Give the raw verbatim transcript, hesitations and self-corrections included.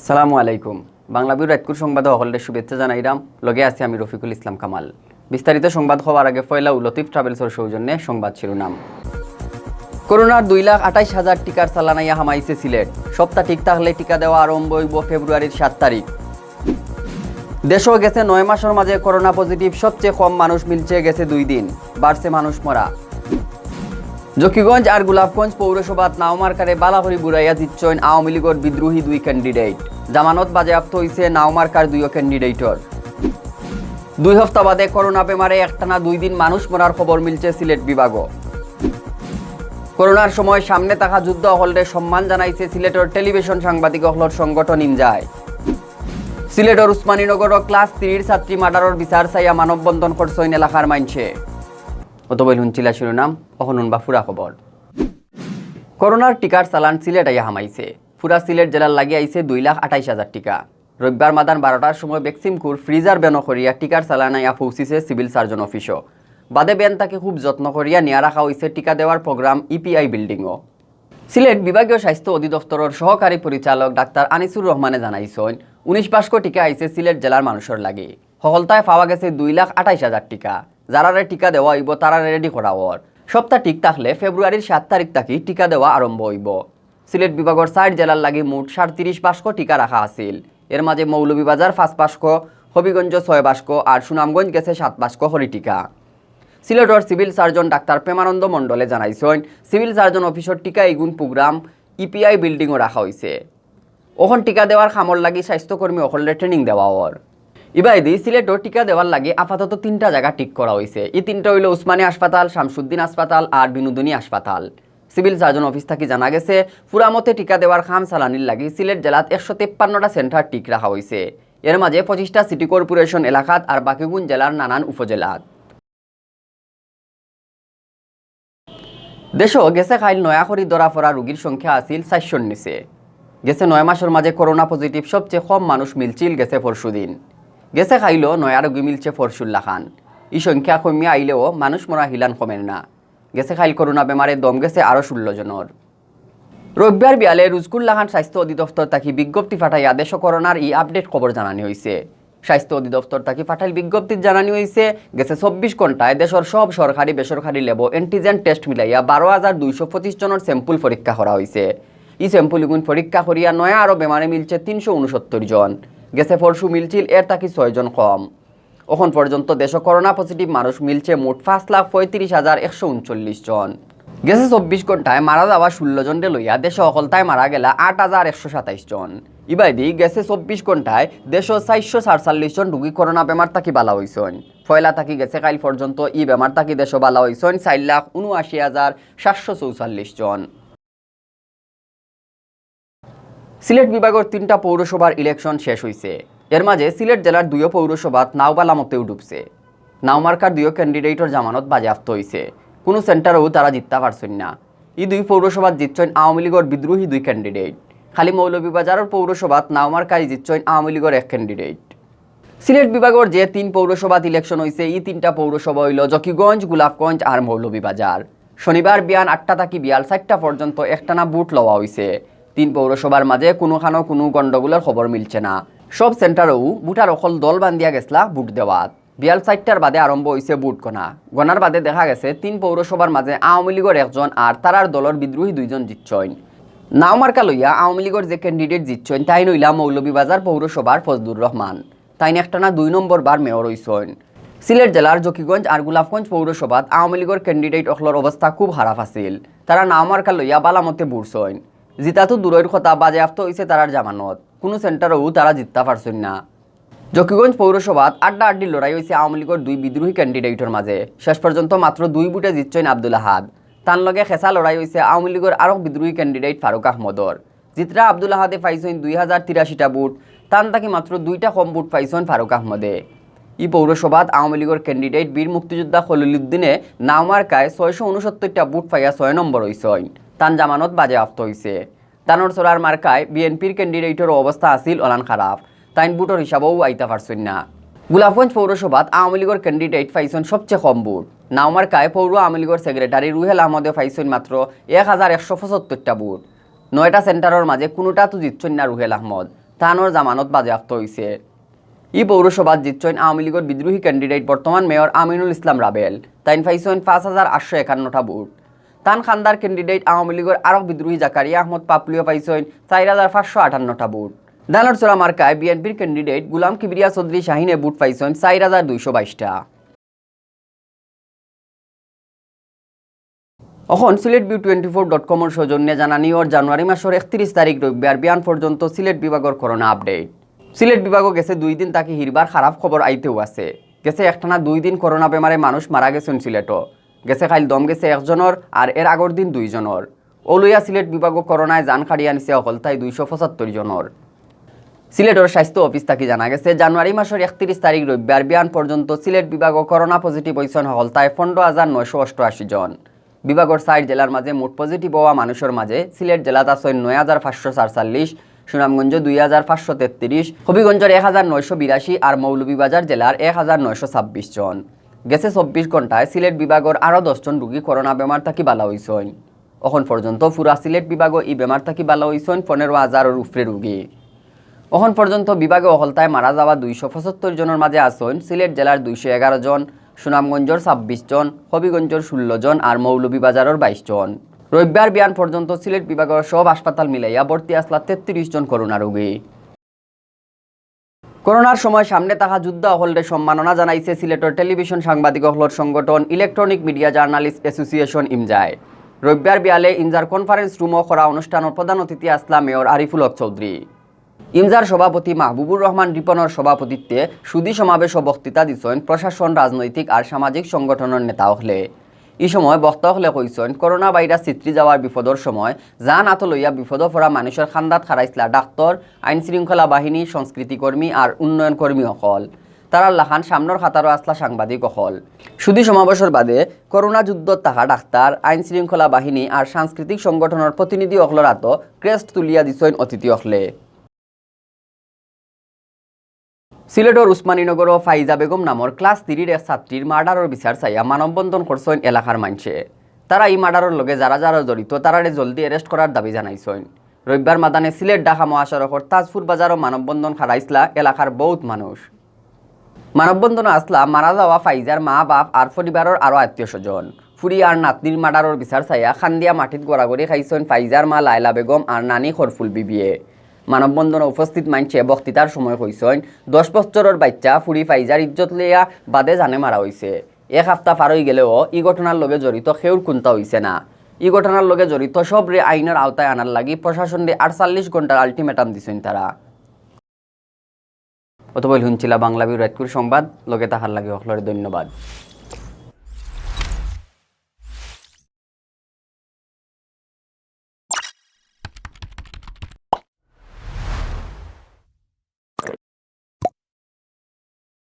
সালামু আলাইকুম। বাংলা ভিউর রাইতকুর সংবাদো হকলরে শুভেচ্ছা জানাইরাম। লগে আছি আমি রফিকুল ইসলাম কামাল। বিস্তারিত সংবাদ হওয়ার আগে পয়লা ও লতিফ ট্রাভেলসর সৌজন্যে সংবাদ শিরোনাম। করোনার দুই লাখ আঠাইশ হাজার টিকার চালান আইয়া হামাইছে সিলেট। সপ্তাহ ঠিক থাকলে টিকা দেওয়া আরম্ভ অইবো ফেব্রুয়ারির সাত তারিখ। দেশো গেছে নয় মাসর মাঝে করোনা পজিটিভ সবচেয়ে কম মানুষ মিলছে গেছে দুই দিন, বাড়ছে মানুষ মরা। জকিগঞ্জ আর গোলাপগঞ্জ পৌরসভাত নাও মার্কারে বালা করি বুড়াইয়া জিতছইন আওয়ামী লীগর বিদ্রোহী দুই ক্যান্ডিডেট। জামানত বাজেয়াপ্ত অইছে নাও মার্কার দুইও ক্যান্ডিডেটর। দুই হপ্তাহ বাদে করোনা বেমারে একটানা দুই দিন মানুষ মরার খবর মিলছে সিলেট বিভাগো। করোনার সময় সামনে থাকা যোদ্ধা অকলরে সম্মান জানাইছে সিলেটর টেলিভিশন সাংবাদিক অকলর সংগঠন ইমজায়। সিলেটর উসমানীনগরো ক্লাস থ্রির ছাত্রী মার্ডারর বিচার চাইয়া মানববন্ধন করছইন এলাকার মাইনষে। অতবইল হুনছিলা শিরোনাম, অখন হুনবা পুরা খবর। করোনার টিকার চালান সিলেট আইয়া হামাইছে। পুরা সিলেট জেলার লাগি আইছে দুই লাখ আঠাইশ হাজার টিকা। রবিবার মাদান বারোটার সময় বেক্সিমকোর ফ্রিজার ভ্যানো করিয়া টিকার চালান আইয়া পৌঁছিছে সিভিল সার্জন অফিসো। বাদে ভ্যান থাকি খুব যত্ন করিয়া নিয়া রাখা অইছে টিকা দেওয়ার প্রোগ্রাম ইপিআই বিল্ডিংও। সিলেট বিভাগীয় স্বাস্থ্য অধিদপ্তরর সহকারী পরিচালক ডাক্তার আনিসুর রহমানে জানাইছইন, উনিশ বাক্স টিকা আইছে সিলেট জেলার মানুষর লাগি। হকলতায় পাওয়া গেছে দুই লাখ আঠাইশ হাজার টিকা। যারারে টিকা দেওয়া অইবো, তারারে রেডি করা অর। সপ্তাহ ঠিক থাকলে ফেব্রুয়ারির সাত তারিখ থাকি টিকা দেওয়া আরম্ভ অইবো। সিলেট বিভাগর চাইর জেলার লাগি মোট সাড়ে তিরিশ বাক্স টিকা রাখা আছিল। এর মাঝে মৌলভীবাজার পাঁচ বাক্স, হবিগঞ্জ ছয় বাক্স আর সুনামগঞ্জ গেছে সাত বাক্স করি টিকা। সিলেটর সিভিল সার্জন ডাক্তার প্রেমানন্দ মণ্ডলে জানাইছইন, সিভিল সার্জন অফিসর টিকা ইগুন প্রোগ্রাম ইপিআই বিল্ডিংও রাখা অইছে। অখন টিকা দেওয়ার কামর লাগি স্বাস্থ্যকর্মী অকলরে ট্রেনিং দেওয়া অর। ইবায়দি সিলেটর টিকা দেওয়ার লাগি আপাতত তিনটা জাগা ঠিক করা অইছে। ই তিনটা অইলো উসমানী হাসপাতাল, শামসুদ্দিন হাসপাতাল আর বিনোদিনী হাসপাতাল। সিভিল সার্জন অফিস থাকি জানা গেছে, পুরামতে টিকা দেওয়ার কাম চালানির লাগি সিলেট জেলাত একশো তেপ্পান্নটা সেন্টার ঠিক রাখা অইছে। এর মাঝে পঁচিশটা সিটি কর্পোরেশন এলাকাত আর বাকিগুন জেলার নানান উপজেলাত। দেশো গেছে কাইল নয়া করি ধরা পড়া রোগীর সংখ্যা আছিল চাইরশোর নিচে। গেছে নয় মাসর মাঝে করোনা পজিটিভ সবচেয়ে কম মানুষ মিলছিল গেছে পরশুদিন। গেছে কাইলও নয়া রোগী মিলছে পরশুর লাখান। ই সংখ্যা কমিয়া আইলেও মানুষ মরা হিলান কমের না। গেছে কাইল করোনা বেমারে দম গেছে আরও ষোলো জনর। রবিবার বিয়ালে রুজকুর লাখান স্বাস্থ্য অধিদপ্তর থাকি বিজ্ঞপ্তি ফাটাইয়া দেশো করোনার ই আপডেট খবর জানানি অইছে। স্বাস্থ্য অধিদপ্তর থাকি ফাটাইল বিজ্ঞপ্তিত জানানি অইছে, গেছে চব্বিশ ঘন্টায় দেশর সব সরকারি বেসরকারি ল্যাবো অ্যান্টিজেন টেস্ট মিলাইয়া বারো হাজার দুইশো পঁচিশ জনর স্যাম্পল পরীক্ষা করা অইছে। ই স্যাম্পল ইগুন পরীক্ষা করিয়া নয়া আরও বেমারে মিলছে তিনশো ঊনসত্তর জন। গেছে পরশু মিলছিল এর থাকি ছয় জন কম। অখন পর্যন্ত দেশো করোনা পজিটিভ মানুষ মিলছে মোট পাঁচ লাখ পঁয়ত্রিশ হাজার একশো ঊনচল্লিশ জন। গেছে চব্বিশ ঘন্টায় মারা যাওয়া ষোলো জনরে লইয়া দেশো হকলতায় মারা গেলা আট হাজার একশো সাতাইশ জন। ইবায়দি গেছে চব্বিশ ঘন্টায় দেশো চাইরশো সাতচল্লিশ জন রুগী করোনা বেমার থাকি বালা অইছইন। পয়লা থাকি গেছে কাইল পর্যন্ত ই বেমার থাকি দেশো বালা অইছইন চাইর লাখ ঊনআশি হাজার সাতশো চৌচল্লিশ জন। সিলেট বিভাগর তিনটা পৌরসভার ইলেকশন শেষ অইছে। এর মাঝে সিলেট জেলার দুইও পৌরসভাত নাও বালা মতেউ ডুবছে। নাও মার্কার দুইও ক্যান্ডিডেটর জামানত বাজেয়াপ্ত অইছে। কুনু সেন্টারও তারা জিততা পারছইন না। ই দুই পৌরসভাত জিতছইন আওয়ামী লীগর বিদ্রোহী দুই ক্যান্ডিডেট। খালি মৌলভীবাজারর পৌরসভাত নাও মার্কায় জিতছইন আওয়ামী লীগর এক ক্যান্ডিডেট। সিলেট বিভাগর যে তিন পৌরসভাত ইলেকশন অইছে, ই তিনটা পৌরসভা অইলো জকিগঞ্জ, গোলাপগঞ্জ আর মৌলভীবাজার। শনিবার বিয়ান আটটা থাকি বিয়াল চাইরটা পর্যন্ত একটানা ভোট লওয়া অইছে। তিন পৌরসভার মাঝে কুনুখানো কুনু গন্ডগোলর খবর মিলছে না। সব সেন্টারও ভোটার অকল দল বান্ধিয়া গেছলা ভোট দেওয়াত। বিয়াল চাইরটার বাদে আরম্ভ অইছে ভোট গণা। গণার বাদে দেখা গেছে তিন পৌরসভার মাঝে আওয়ামী লীগর একজন আর তারার দলর বিদ্রোহী দুইজন জিতছইন। নাও মার্কা লইয়া আওয়ামী লীগর যে ক্যান্ডিডেট জিতছইন, তাইন অইলা মৌলভীবাজার পৌরসভার ফজলুর রহমান। তাইন একটানা দুই নম্বর বার মেয়র অইছইন। সিলেট জেলার জকিগঞ্জ আর গোলাপগঞ্জ পৌরসভাত আওয়ামী লীগর ক্যান্ডিডেট অকলর অবস্থা খুব খারাপ আছিল। তারা নাও মার্কা লইয়া বালা মতে বুড়ছইন। জিতা তো দূরর কথা, বাজেয়াপ্ত অইছে তারার জামানত। কুনু সেন্টারও তারা জিততা পারছইন না। জকিগঞ্জ পৌরসভাত আড্ডা আড্ডি লড়াই অইছে আওয়ামী লীগর দুই বিদ্রোহী ক্যান্ডিডেটর মাঝে। শেষ পর্যন্ত মাত্র দুই ভোটে জিতছইন আব্দুল আহাদ। তান লগে খেছা লড়াই অইছে আওয়ামী লীগর আরক বিদ্রোহী ক্যান্ডিডেট ফারুক আহমদর। জিতরা আব্দুল আহাদে পাইছইন দুই হাজার তিরাশিটা ভোট, তান থাকি মাত্র দুইটা কম ভোট পাইছইন ফারুক আহমদে। ই পৌরসভাত আওয়ামী লীগর ক্যান্ডিডেট বীর মুক্তিযোদ্ধা খলিলুদ্দিনে নাও মার্কায় ছয়শো ঊনসত্তরটা ভোট পাইয়া ছয় নম্বর অইছইন। তান জামানত বাজেয়াপ্ত অইছে। তানর চড়ার মার্কায় বিএনপির ক্যান্ডিডেটরও অবস্থা আছিল অলান খারাপ। তাইন ভোটর হিসাবও আইতা পারছইন না। গোলাপগঞ্জ পৌরসভাত আওয়ামী লীগর ক্যান্ডিডেট পাইছইন সবচেয়ে কম ভোট। নাও মার্কায় পৌর আওয়ামী লীগর সেক্রেটারি রুহেল আহমদে পাইছইন মাত্র এক হাজার একশো পঁচাত্তরটা ভোট। নয়টা সেন্টারর মাঝে কুনুটাত জিতছইন না রুহেল আহমদ। তানর জামানত বাজেয়াপ্ত অইছে। ই পৌরসভাত জিতছইন আওয়ামী লীগর বিদ্রোহী ক্যান্ডিডেট বর্তমান মেয়র আমিনুল ইসলাম রাবেল। তাইন পাইছইন পাঁচ হাজার আটশো একান্নটা ভোট। তান খান্দার ক্যান্ডিডেট আওয়ামী লীগর আরক বিদ্রোহী জাকারিয়া আহমদ পাপলুয়ে পাইছইন চাইর হাজার পাঁচশো আটান্নটা ভোট। ধানরছড়া মার্কায় বিএনপির ক্যান্ডিডেট গুলাম কিবরিয়া চৌধুরী শাহিনে ভোট পাইছইন চাইর হাজার দুইশো বাইশটা। অখন Sylhet view twenty four dot কমর সৌজন্যে জানানি অর জানুয়ারি মাসর একত্রিশ তারিখ রবিবার বিয়ান পর্যন্ত সিলেট বিভাগর করোনা আপডেট। সিলেট বিভাগও গেছে দুই দিন থাকি হিরবার খারাপ খবর আইতেউ আছে। গেছে একটানা দুই দিন করোনা বেমারে মানুষ মারা গেছইন সিলেটও। গেছে কাইল দম গেছে একজনর, আর এর আগর দিন দুইজনর। অউ লইয়া সিলেট বিভাগও করোনায় জান কাড়িয়া নিছে হকলতায় দুইশো পঁচাত্তর জনর। সিলেটর স্বাস্থ্য অফিস থাকি জানা গেছে, জানুয়ারি মাসর একত্রিশ তারিখ রবিবার বিয়ান পর্যন্ত সিলেট বিভাগও করোনা পজিটিভ অইছইন হকলতায় পনেরো হাজার নয়শো অষ্টআশি জন। বিভাগর চাইর জেলার মাঝে মোট পজিটিভ অওয়া মানুষর মাঝে সিলেট জেলাত আছইন নয় হাজার পাঁচশো সাতচল্লিশ, সুনামগঞ্জ দুই হাজার পাঁচশো তেত্রিশ, হবিগঞ্জর এক হাজার নয়শো বিরাশি আর মৌলভীবাজার জেলার এক হাজার নয়শো ছাব্বিশ জন। গেছে চব্বিশ ঘন্টায় সিলেট বিভাগর আরও দশ জন রুগী করোনা বেমার থাকি বালা অইছইন। অখন পর্যন্ত পুরা সিলেট বিভাগও ই বেমার থাকি বালা অইছইন পনেরো হাজারর উপরে রুগী। অখন পর্যন্ত বিভাগে হকলতায় মারা যাওয়া দুইশো পঁচাত্তর জনর মাঝে আছইন সিলেট জেলার দুইশো এগারো জন, সুনামগঞ্জর ছাব্বিশ জন, হবিগঞ্জর ষোলো জন আর মৌলভীবাজারর বাইশ জন। রবিবার বিয়ান পর্যন্ত সিলেট বিভাগর সব হাসপাতাল মিলাইয়া ভর্তি আছলা তেত্রিশ জন করোনা রোগী। করোনার সময় সামনে থাকা যোদ্ধা অকলরে সম্মাননা জানাইছে সিলেটর টেলিভিশন সাংবাদিক অকলর সংগঠন ইলেকট্রনিক মিডিয়া জার্নালিস্ট অ্যাসোসিয়েশন, ইমজায়। রবিবার বিয়ালে ইমজার কনফারেন্স রুমও করা অনুষ্ঠানর প্রধান অতিথি আছলা মেয়র আরিফুল হক চৌধুরী। ইমজার সভাপতি মাহবুবুর রহমান রিপনর সভাপতিত্বে সুধী সমাবেশ ও বক্তৃতা দিছইন প্রশাসন, রাজনৈতিক আর সামাজিক সংগঠনর নেতা অকলে। ই সময় বক্তা অকলে কইছইন, করোনা ভাইরাস ছিত্রি যাওয়ার বিপদর সময় জান আতো লইয়া বিপদো পড়া মানুষর খান্দাত খাড়াইছলা ডাক্তর, আইন শৃঙ্খলা বাহিনী, সংস্কৃতি কর্মী আর উন্নয়ন কর্মী অকল। তারার লাখান সামনর কাতারও আছলা সাংবাদিক অকল। সুধী সমাবেশর বাদে করোনা যুদ্ধত থাকা ডাক্তার, আইন শৃঙ্খলা বাহিনী আর সাংস্কৃতিক সংগঠনর প্রতিনিধি অকলর আতো ক্রেস্ট তুলিয়া দিছইন অতিথি অকলে। সিলেটর উসমানীনগরও ফাইজা বেগম নামর ক্লাস থ্রির এক ছাত্রীর মার্ডারর বিচার চাইয়া মানববন্ধন করছইন এলাকার মানষে। তারা ই মার্ডারর লগে যারা যারা জড়িত, তারারে জলদি অ্যারেস্ট করার দাবি জানাইছইন। রবিবার মাদানে সিলেট ঢাকা মহাসড়কর তাজপুর বাজারও মানববন্ধন খাড়াইছলা এলাকার বউত মানুষ। মানববন্ধনো আছলা মারা যাওয়া ফাইজার মা বাপ আর পরিবারর আরও আত্মীয় স্বজন। ফুরি আর নাতনির মার্ডারর বিচার চাইয়া কান্দিয়া মাটিত গড়াগড়ি খাইছইন ফাইজার মা লায়লা বেগম আর নানি খরফুল বিবিয়ে। মানববন্ধনো উপস্থিত মানষে বক্তৃতার সময় কইছইন, দশ বছরর বাইচ্চা ফুরি ফাইজার ইজ্জত লইয়া বাদে জানে মারা অইছে। এক হাপ্তা পার অই গেলেও ই ঘটনার লগে জড়িত কেউর কুন্তা অইছে না। ই ঘটনার লগে জড়িত সবরে আইনর আওতায় আনার লাগি প্রশাসনরে আটচল্লিশ ঘন্টার আলটিমেটাম দিছইন তারা। অতপর হুনছিলা বাংলা ভিউ রাইতকুর সংবাদ, লগে থাকার লাগি অকলরে ধন্যবাদ।